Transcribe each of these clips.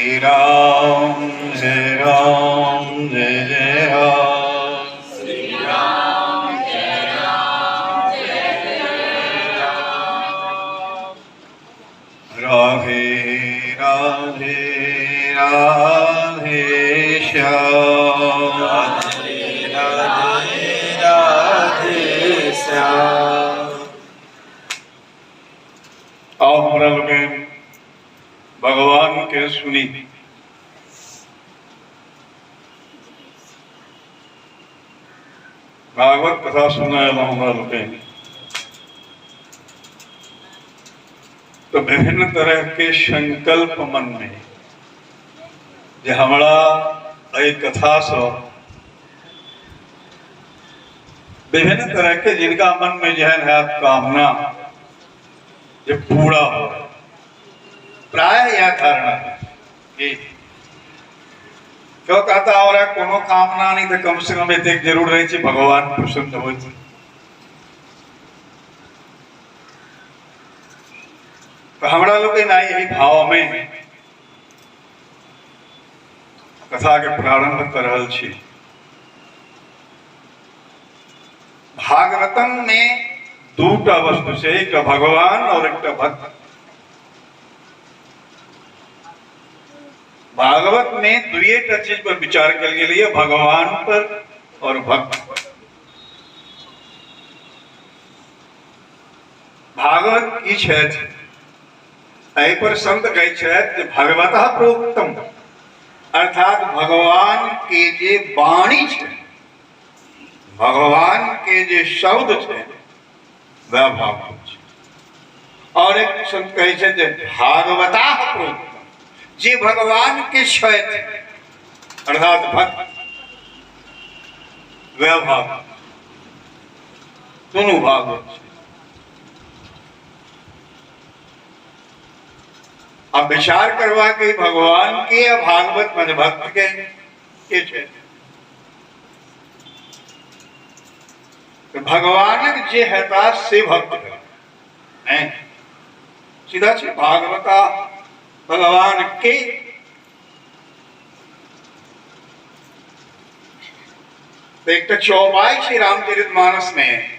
श्री राम जय राम जय जय राम। श्री राम जय राम जय जय राम। राधे राधे राधे श्याम। राधे राधे राधे श्याम। आओ हमरा लोकनि भगवान के सुनी। भागवत कथा सुनय एलहुँ हमरा लोकनि तो विभिन्न तरह के संकल्प मन में जे हमरा एहि कथा सँ विभिन्न तरह के जिनका मन में जेहन हैत कामना जे पूरा हो, प्राय यह धारणा है। क्यों कहता और कोनो कामना नहीं तो कम से कम एतेक जरूर रहे छै भगवान प्रसन्न होइत। तो हमरा लोग आइ एहि भाव में कथा के प्रारंभ कर रहल छी। भागवतम में दूटा वस्तु छै, एकटा भगवान और एकटा भक्त। भागवत में दुइएटा चीज पर विचार कयल गेल है, भगवान पर और भक्त पर। भागवत की छथि एहि पर संत कहै छथि जे भगवतः प्रोक्तम, अर्थात भगवान के जे वाणी छै, भगवान के जे शब्द छै, वह भागवत छै। और एक संत कहै छै जे भागवताः प्रोक्तम, जे भगवान के छथि अर्थात भक्त, वह भागवत। दुनू भागवत छै। अब विचार करवा के भगवान के या भागवत माने भक्त के छै। तो भगवानक जे हेता से भक्त है, नहीं सीधा छै भागवता भगवान के। तो एकटा चौपाई छै रामचरित मानस में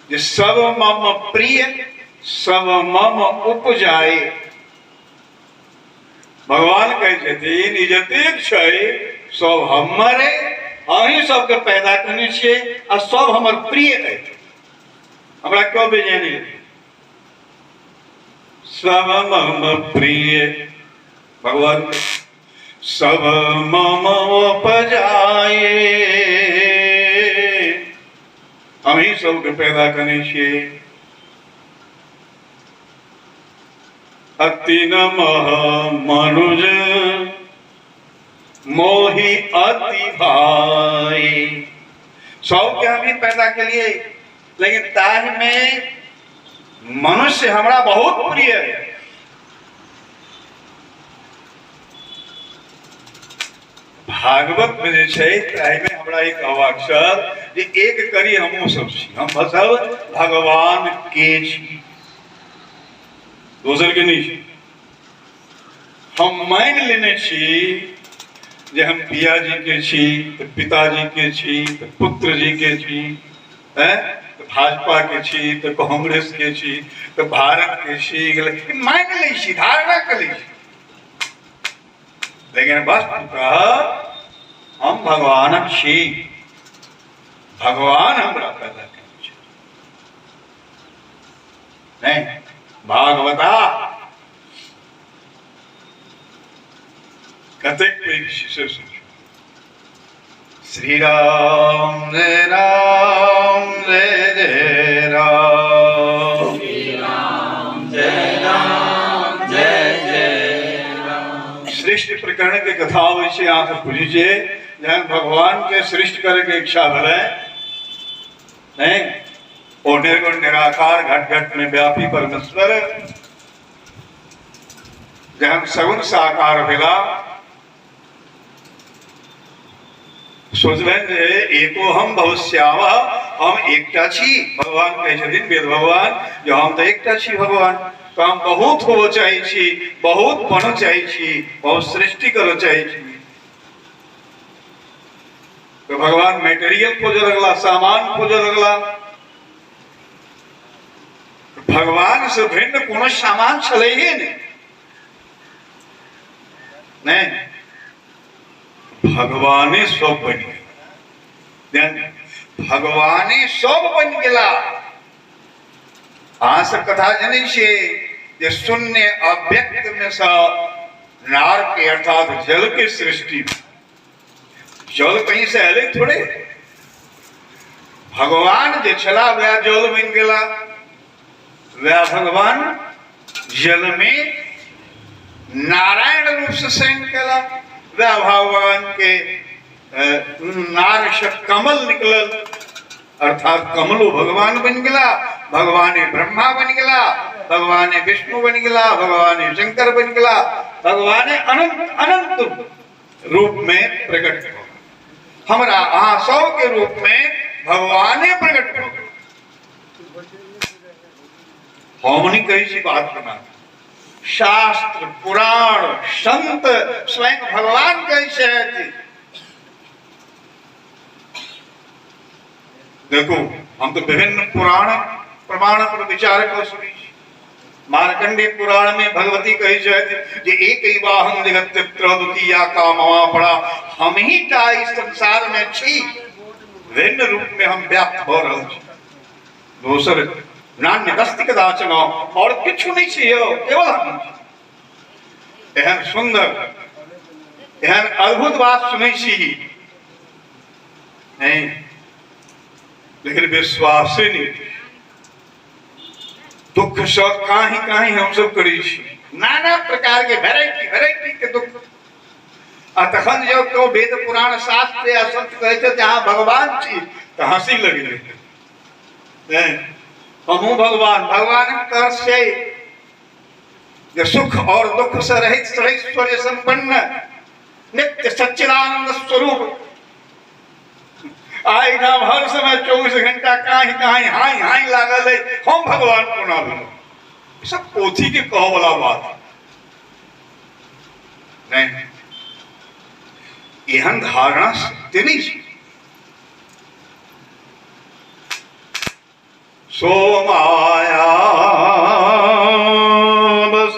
जे सब मम प्रिय सब मम उपजाए। भगवान कहै छथिन ई जतेक छै सब हमर अइ, अहीं सबके पैदा केने छियै आ सब हमर प्रिय अइ, हमरा क्यों बेचैनी। सब मम प्रिय भगवान सब मम उपजाए, हमही सबके पैदा केने छियै। अति नमः मनुज मोहि अति भाई, सबके हम ही पैदा केलिए, लेकिन ताहि में मनुष्य हमरा बहुत प्रिय है। भागवत में जे छै ताहि में हमरा ई कहबाक छल जे एक कड़ी हमहूँ सब छी, हम सब भगवान के छी, दोसर के नहीं छी। हम मानि लेने छी जे हम पिया जी के छी, तऽ पिताजी के छी, तऽ पुत्र जी के छी, हैं, तऽ भाजपा के छी, तऽ कांग्रेस के छी, तऽ भारत के छी, मानि लै छी, धारणा कऽ लै छी, लेकिन वस्तुतः हम भगवानक छी, भगवान हमरा पैदा केने छथि। नहीं भागवता कतेक पैघ छी से सोचू। श्री राम जय राम जय जय राम। श्री राम जय राम जय जय राम। सृष्टि प्रकरण के कथा होइ छै, अहाँ सब बुझै छियै, जहन भगवान के सृष्टि करे के इच्छा भेलै, नहीं ओ निर्गुण निराकार घट घट में व्यापी परमेश्वर जहन सगुण साकार भेला, सोचलनि जे एको हम भविष्यामः, हम एकटा छी। भगवान कहै छथिन वेद भगवान जे हम तऽ एकटा छी भगवान, तऽ हम बहुत होबऽ चाहै छी, बहुत बनऽ चाहै छी, बहुत सृष्टि करऽ चाहै छी। तऽ भगवान मेटेरियल खोजऽ लगला, सामान खोजऽ लगला। भगवान से भिन्न कोनो सामान छलैहे नहि। नहि, भगवाने सब बनि गेल। ध्यान, भगवाने सब बनि गेला। अहाँ सब कथा जनै छियै जे शून्य अव्यक्त में सँ नार के अर्थात जल के सृष्टि। जल कहीं से एलै थोड़े, भगवान जे छला वएह जल बनि गेला, वएह भगवान जल में नारायण रूप से शयन केला, वएह भगवान के नार से कमल निकलल, अर्थात कमलो भगवान बनि गेला, भगवाने ब्रह्मा बनि गेला, भगवाने विष्णु बनि गेला, भगवाने शंकर बनि गेला, भगवाने अनंत अनंत रूप में प्रकट हो। हमरा अहाँ सब के रूप में भगवाने प्रकट हो। हम नहीं कहै छी बात बना, शास्त्र पुराण संत स्वयं भगवान कहै छथि। देखू, हम तो विभिन्न पुराण प्रमाण पर विचार कऽ सकै छी। मार्कंडेय पुराण में भगवती कहै छथि जे एक ही वाहन जगत द्वितीया कामवा पड़ा, हम ही टा इस संसार में छी, भिन्न रूप में हम व्याप्त भऽ रहल छी, दोसर नान्य दस्ति कदाचन और किछु नहीं छी यौ, केवल हम छी। एहन सुंदर एहन अद्भुत बात सुनै छी नहीं, लेकिन विश्वासे नहीं। दुख से काहे काहे हम सब करै छी, नाना प्रकार के वेराइटी वेराइटी के दुख। आ तखन जब केओ वेद पुराण शास्त्र या संत कहै छै जे अहाँ भगवान छी, तऽ हंसी लगै। हमहूँ भगवान, भगवान तरस छै जे सुख और दुख से रहित ऐश्वर्य संपन्न नित्य सच्चिदानंद स्वरूप। आइ नाम हर समय 24 घंटा काहि काहि हाई हाई लागल है, हम भगवान कोना भेलहुँ? सब पोथी के कहऽ वाला बात नहीं। एहन धारणा सत्य नहीं छै। सो माया बस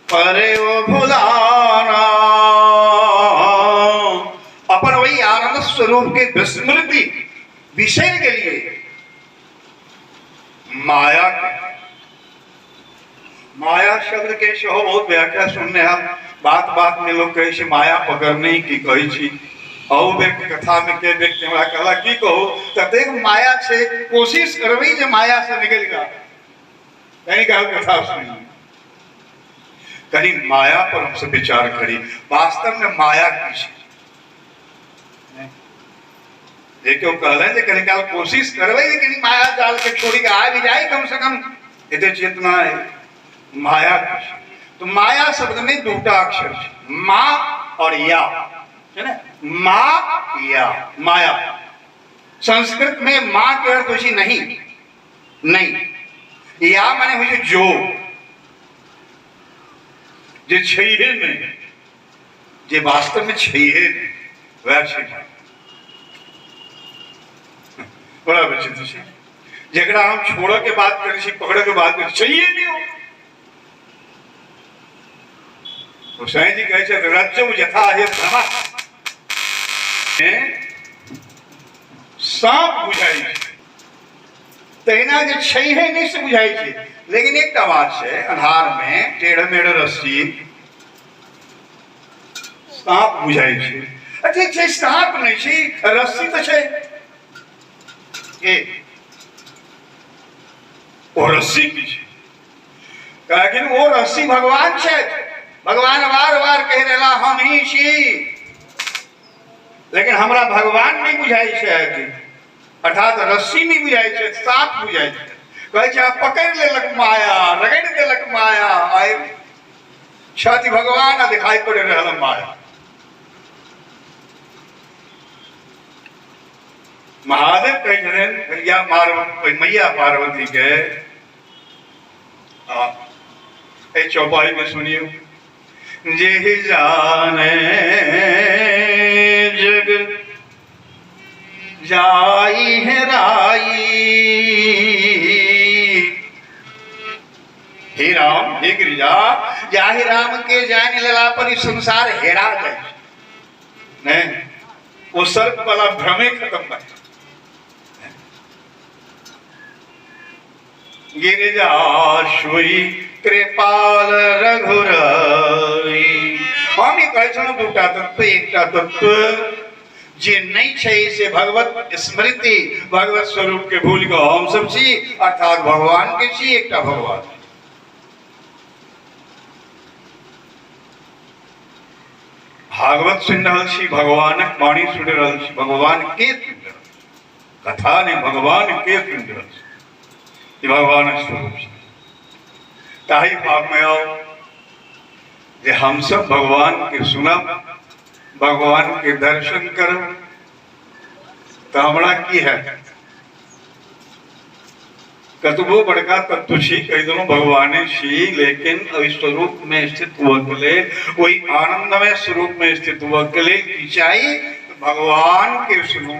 परे वो भुलाना, अपन वही आनंद स्वरूप के विस्मृति विषय के लिए माया के माया शब्द के सेहो बहुत व्याख्या सुनने हम बात बात में लोग कहै छै माया पकड़ने की कहै छी। अहू बेर कथा में के व्यक्ति हमरा कहला की कहू ततेक माया छै, कोशिश करबै जे माया से निकलि कऽ कहीं काल कथा सुनी। कहीं माया पर हमसब विचार करी, वास्तव में माया की छै। जे केओ कहलनि जे कनी काल कोशिश करबै जे कनी माया जाल के छोड़ि के आबि जाय, कम से कम एते चेतना है माया की छै। तो माया शब्द में दूटा अक्षर छै, मा और या, है ना? मा या माया। संस्कृत में मा के अर्थ होइ छै नहीं, नहीं, या माने होइ छै जो, जे छैहे नहीं, जे वास्तव में छैहे नहीं, वएह छै माया। बड़ा विचित्र छै, जकरा हम छोड़ऽ के बात करै छी, पकड़ऽ के बात करै छी, छैहे नहीं ओ। गोसाई जी कहै छथि रज्जु यथा हे भ्रमा, साँप बुझाइ छै तहिना जे छैहे नहि से बुझाइ छै। लेकिन एकटा बात छै, अन्हार में टेढ़ मेढ़ रस्सी साँप बुझाइ छै। ठीक छै, साँप नहि छै, रस्सी तऽ छै। ए ओ रस्सी की छै? लेकिन ओ रस्सी भगवान छथि। भगवान बार बार कहि रहला हम ही छी, लेकिन हमरा भगवान नहि बुझाइ छथि, अर्थात रस्सी नहि बुझाइ छै, साँप बुझाइ छै। कहै छै पकड़ि लेलक माया, रगड़ि देलक माया, आइ छथि भगवान आ दिखाई पड़ि रहल माया। महादेव कहै छथिन भैया पार्वती, मैया पार्वती के आ एहि चौपाई में सुनियो, जेहि जाने जग जाई है राई। हे राम, हे गिरिजा, जाहि राम के जान लेला पर ई संसार हेरा जाए नहीं, वो सर्प वाला भ्रमे खत्म भए। गिरिजा सुई कृपाल रघुराई। हम ई कहै छलहुँ दूटा तत्व, एकटा तत्व जे नहीं छै से भगवत स्मृति, भगवत स्वरूप के भूल के हम सब छी, अर्थात भगवान के छी, एकटा भगवान। भागवत सुनि रहल छी, भगवानक वाणी सुनि रहल छी, भगवान के सुनि रहल छी, कथा नहि, भगवान के सुनि रहल छी, ई भगवानक स्वरूप छै। ताहि भाव में आओ जे हम सब भगवान के सुनब, भगवान के दर्शन करब, तो हमरा की है? कतबो बड़का तत्व छी, कहि देलहुँ भगवाने छी, लेकिन ओहि स्वरूप में स्थित हुअ के लेल, ओहि आनंदमय स्वरूप में स्थित हुअ के लेल की चाही? भगवान के सुनू।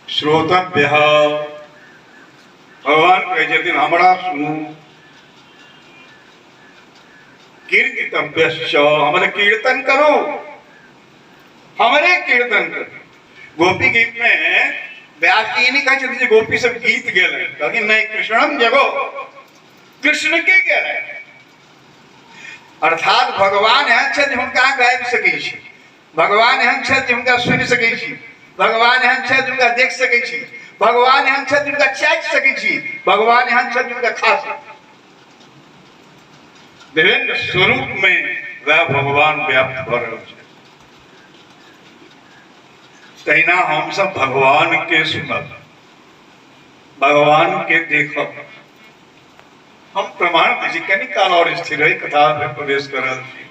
श्रोतव्य भगवान कहै छथिन हमरा सुनू। कीर्तितव्यश्च, हमरे कीर्तन करू, हमरे कीर्तन करू। गोपी गीत में व्यास जी नहीं कहै छथिन जे गोपी सब गीत गेलै, कहलखिन नहीं, कृष्णम जगो, कृष्ण के गेलै। अर्थात भगवान एहन छथि हुनका गाबि सकै छी, भगवान एहन छथि जे हुनका सुनि सकै छी, भगवान एहन छथि जे हुनका देख सकै छी, भगवान एहन छथि जे हुनका चाटि सकै छी, भगवान एहन छथि जे हुनका खा सकै छी। विभिन्न स्वरूप में वह भगवान व्याप्त भऽ रहल छै। तहिना हम सब भगवान के सुनब, भगवान के देखब। हम प्रमाण दै छी, कनी काल और स्थिर रही कथा में प्रवेश कर रहल छी।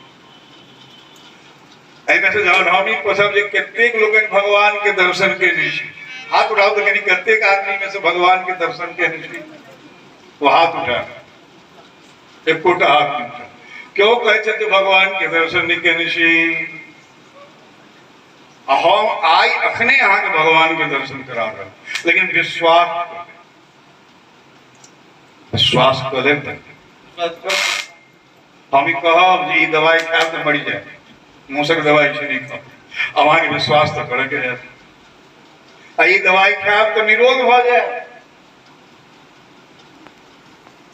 एहिमे से जहन हम ई पूछब जे कतेक लोकनि भगवान के दर्शन केने छी, हाथ उठाउ तऽ कनी कतेक आदमी में से भगवान के दर्शन केने छी, वो हाथ उठा, एकोटा हाथ नहि उठा। केओ कहै छथि भगवान के दर्शन नहि केने छी, आ हम आइ अखने अहाँके भगवान के दर्शन करा रहल, लेकिन विश्वास विश्वास कऽ लेब तऽ हम ई कहब जे ई दवाइ खायब तऽ मरि जायब, मूसक दवाइ छै नहि खाउ, आब अहाँके विश्वास तऽ करैके हैत। आ ई दवाइ खायब तऽ निरोग भऽ जायब,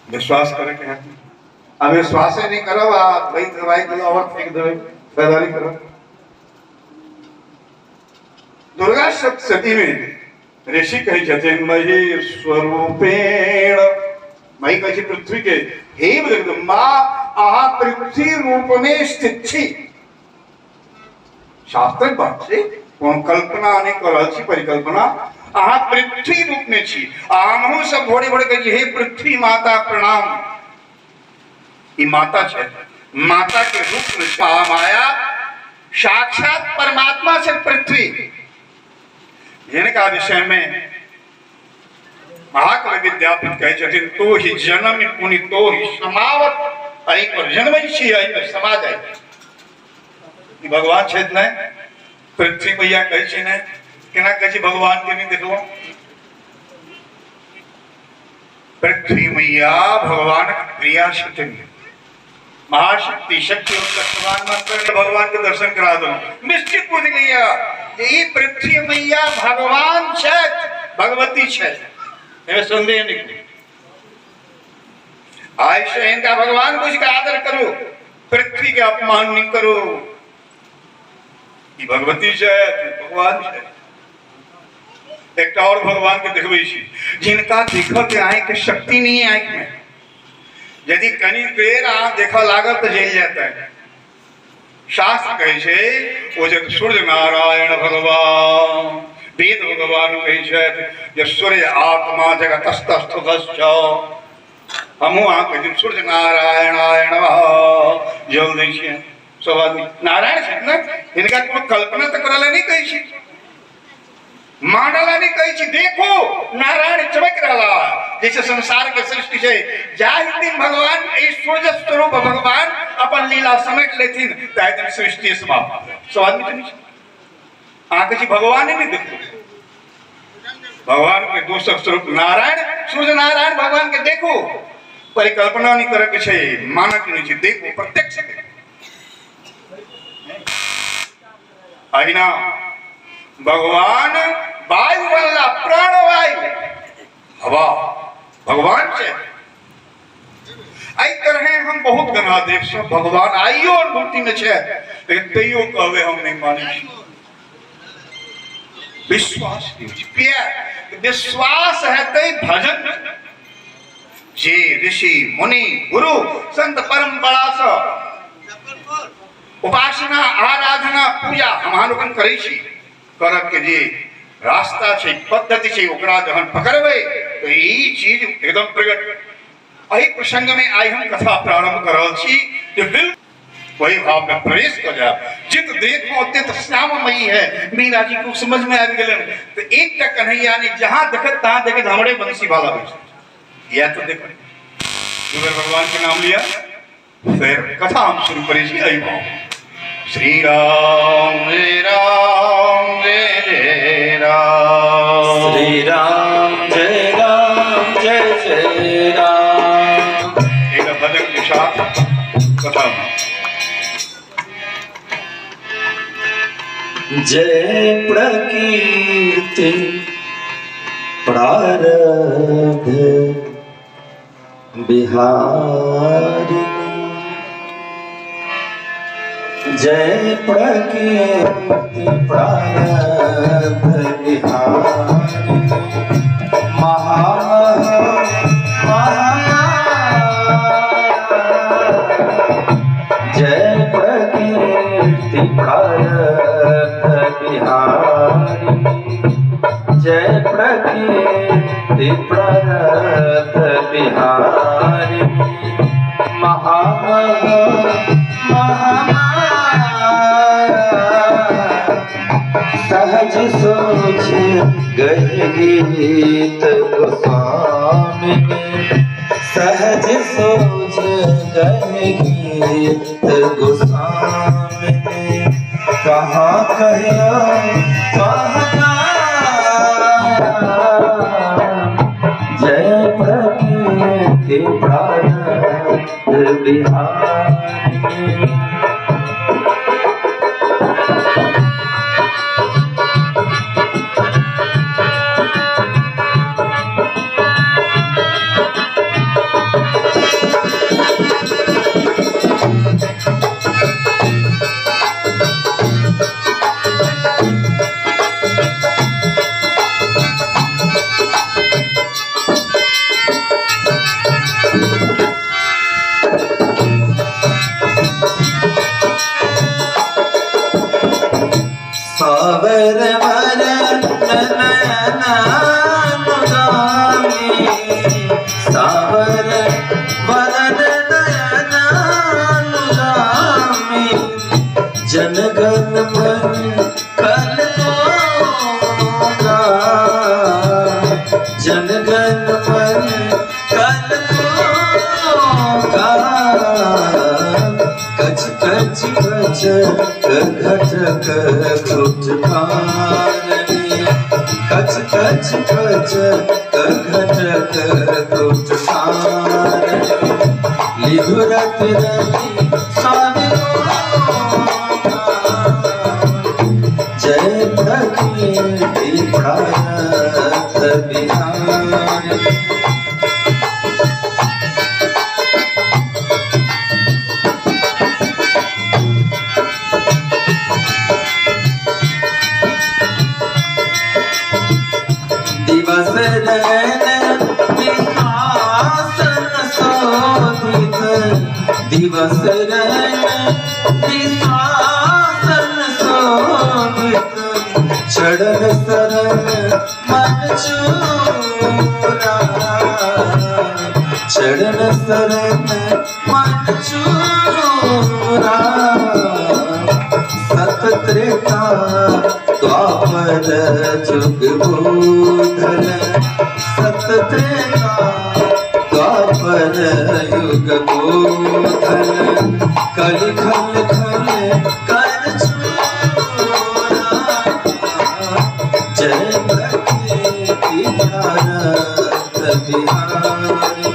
विश्वास करैके हैत। आ विश्वासे नहि करब आ वही दवाइ के और फेंक देबै, फायदा नहि करब। दुर्गा सप्तशती में ऋषि कहै छथिन मही स्वरूपेण, मही कहै छै पृथ्वी के, हे जगदम्बा अहाँ पृथ्वी रूप में स्थित छी। शास्त्रक बात छै, कोनो कल्पना नहि कऽ रहल छी, परिकल्पना। अहाँ पृथ्वी रूप में छी। आ हमहूँ सब भोरे भोरे कहै छी हे पृथ्वी माता प्रणाम। ई माता छै, माता के रूप में माया साक्षात परमात्मा से पृथ्वी। हिनका विषय में महाकवि विद्यापति कहै छथिन तो ही जन्म पुनि तो ही समावत, एहि पर जन्मै छी एहि पर समा जाइ छी। भगवान छथि ने पृथ्वी मैया कहै छै ने, केना कहै छै भगवान के नहि देखलहुँ? पृथ्वी मैया भगवान प्रिया छथिन, महाशक्ति शक्ति भगवान भगवान के दर्शन करा दो। निश्चित बुझ लिया जे ई पृथ्वी मैया भगवान छथि, भगवती छथि, एहिमे संदेह नहीं। आइ से हिनका भगवान बुझ के आदर करू, पृथ्वी के अपमान नहीं करू। ई भगवती छथि, भगवान छथि। एकटा और भगवान के देखबै छी जिनका देखऽ के आँखि के शक्ति नहीं है। आँखि में यदि कनी देर अहाँ देखऽ लागत तऽ जलि जायत। शास्त्र कहै छै ओ जे सूर्य नारायण भगवान, वेद भगवान कहै छथि जे सूर्य आत्मा जगतस्तस्थुतश्च। हमहूँ अहाँ कहै छी सूर्य नारायणाय नमः, जल दै छियै सब आदमी। नारायण छथि ने, हिनका कोनो कल्पना तऽ करऽ लए नहि कहै छी। मानला नहीं कहै छी, देखो नारायण चमक रहा जैसे संसार के सृष्टि छै। जाहि दिन भगवान एहि सूर्य स्वरूप भगवान अपन लीला समेट लेथिन ताहि दिन सृष्टि समाप्त। सब आदमी तऽ अहाँ कहै छी भगवाने नहीं देखो, भगवान के दोषक स्वरूप नारायण सूर्य नारायण भगवान के देखो, परिकल्पना नहीं करे के छै, मानक नहीं छै, देखो प्रत्यक्ष। अहिना भगवान वायु बनला, प्राणवायु हवा भगवान छै। एहि तरह हम बहुत गना देव सब भगवान आइयो अनुभूति में छै, लेकिन तैयो कहबै हम नहीं मानै छी। विश्वास नहीं छै, किया विश्वास हेतै भजन जे ऋषि मुनि गुरु संत परंपरा से उपासना आराधना पूजा हम अहाँ लोकनि करै छी, करब के जे रास्ता छै पद्धति छै ओकरा जहन पकड़बै तऽ ई चीज एकदम प्रकट। एहि प्रसंग में आइ हम कथा प्रारंभ कर रहल छी जे बिल्कुल वही भाव में प्रवेश कर जाए। जित देखो तित श्याममयी है। मीरा जी को समझ में आबि गेलनि तो एक टा कन्हैया ने जहां देखत तहां देखत हमरे बंसी वाला बैठल। यह तो देखो दू बेर भगवान के नाम लिया, फिर कथा हम शुरू करै छी एहि भाव। श्री राम जय राम जय जय राम, श्री राम जय राम जय जय राम। एक भजन के साथ कथा। जय प्रकीर्ति प्रारब्ध बिहारी, जय प्रकीर्ति प्रारब्ध बिहारी, महा जय प्रकीर्ति प्रारब्ध बिहारी, जय प्रकीर्ति प्रारब्ध बिहारी, महा सहज सोच गह गीत गोस्वामी, सहज सोच गह गीत गोस्वामी, कहाँ कहियो कहाँ। जय प्रकीर्ति प्रारब्ध बिहारी। सावर वर नयनानुगामी, सावर वरन नयनानुगामी, जनगण मन कल को, जनगण मन कल को, कच कच कच घटक घुट कारणे, कच कच कच घटक घुट कारणे, लिधुरत रति स्वामी। जय प्रकीर्ति प्रारब्ध बिहारी। दिवस रैन विश्वासन शोधित, दिवस रैन विश्वासन शोभित, चरण शरण मन चूरा, चरण शरण मन चूरा, सत त्रेता द्वापर द्वापर जुग बोधल सत त्रेता द्वापर युग बोधल कलि खल खल कर चूरा जय प्रकृति भारत बिहारी।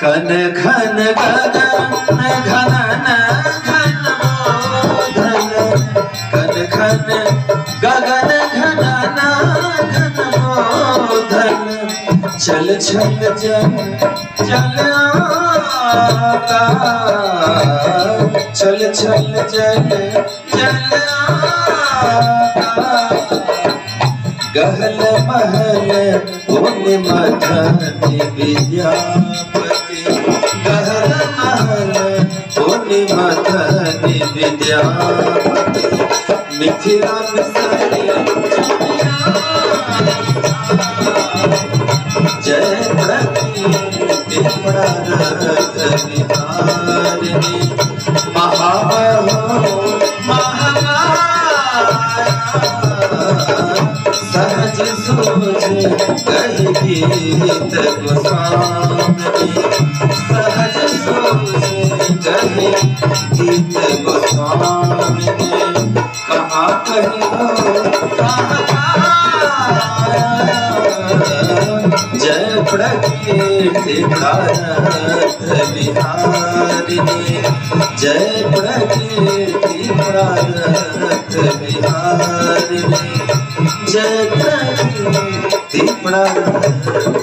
कन घन गगन घनन घन बोधल कन घन गगन घनन घन बोधल चल छल जल जल आता चल छल जल जल आता गहल महल पुण्य मथनि विद्यापति गहल महल पुण्य मथनि विद्यापति मिथिला मिसरी जय प्रकृति भारत बिहारिणी महाबहो महामाया सहज सूझे कहि गीत गोस्वामी सहज सूझे कहि गीत गोस्वामी कहाँ कहियो कहाँ जय प्रकृति भारत बिहारिणी जय प्रकृति भारत बिहारिणी जय प्रकृति भारत।